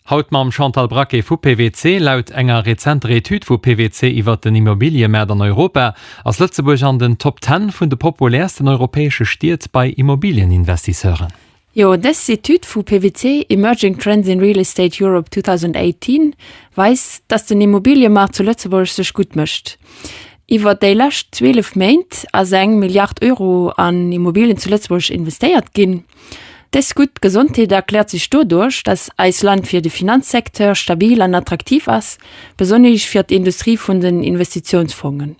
Haut mam Chantal Braquet vu PwC. Laut enger rezenter Etüd vu PwC iwwert den Immobiliëmaart an Europa ass Lëtzebuerg an den Top Ten vun de populäersten europäesche Stied bei Immobilieninvestisseuren. Jo, dës Etüd vu PwC, Emerging Trends in Real Estate Europe 2018, weist, dass den Immobiliëmaart zu Lëtzebuerg sech gutt mécht. Iwwer déi lescht 12 Méint ass eng Milliard Euro an Immobilien zu Lëtzebuerg investéiert ginn. Dës gutt Gesondheet erkläert sech doduerch, dass eis Land fir de Finanzsecteur stabil an attraktiv ass, besonnesch fir d'Industrie vun den Investitiounsfongen.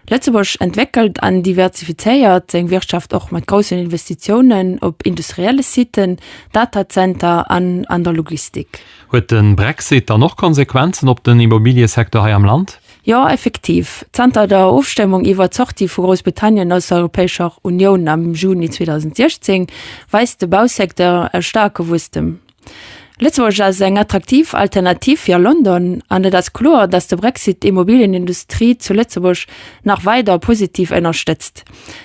Lëtzebuerg entwéckelt an diversifizéiert seng Wirtschaft och mat groussen Investitiounen op industrielle Siten, Datazenter an an der Logistik. Huet de Brexit dann och Konsequenzen op den Immobiliësecteur hei am Land? Jo, effektiv. Zanter der Ofstëmmung iwwer d'Sortie vu Groussbritannien aus der Europäescher Unioun am Juni 2016 weist de Bausecteur e staarke Wuesstem. Lëtzebuerg ass eng attraktiv Alternativ fir London an et ass kloer, datt de Brexit d'Immobilienindustrie zu Lëtzebuerg nach weider positiv ënnerstëtzt.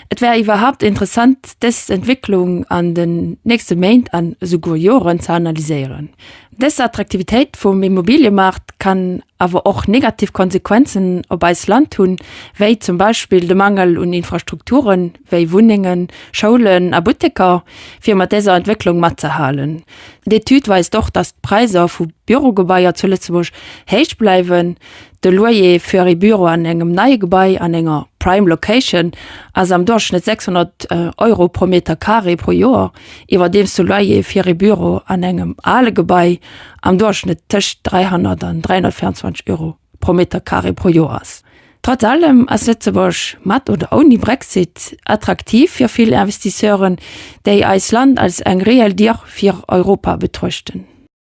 Et wär iwwerhaapt interessant, dës Entwécklung an den nächste Méint an esouguer Joren ze analyséieren. Dës Attraktivitéit vum Immobiliëmaart kann awer och negativ Konsequenzen op eis Land hunn, wéi zum Beispill de Mangel un Infrastrukturen, wéi Wunnengen, Schoulen a Butteker, fir mat däser Entwécklung matzehalen. D'Etüd weist och, datt d'Präisser vu Bürogebaier zu Lëtzebuerg héich bleiwen. De Loyer fir ee Büro an engem neie Gebai an enger Prime Location ass am Duerchschnëtt 600 Euro pro Meter carré pro Joer, iwwerdeems de Loyer fir ee Büro an engem ale Gebai am Duerchschnëtt tëscht 300 an 324 Euro pro Meter carré pro Joer ass. Trotz allem ass Lëtzebuerg, mat oder ouni Brexit, attraktiv fir vill Investisseuren, déi eis Land als eng reell Dier fir Europa betruechten.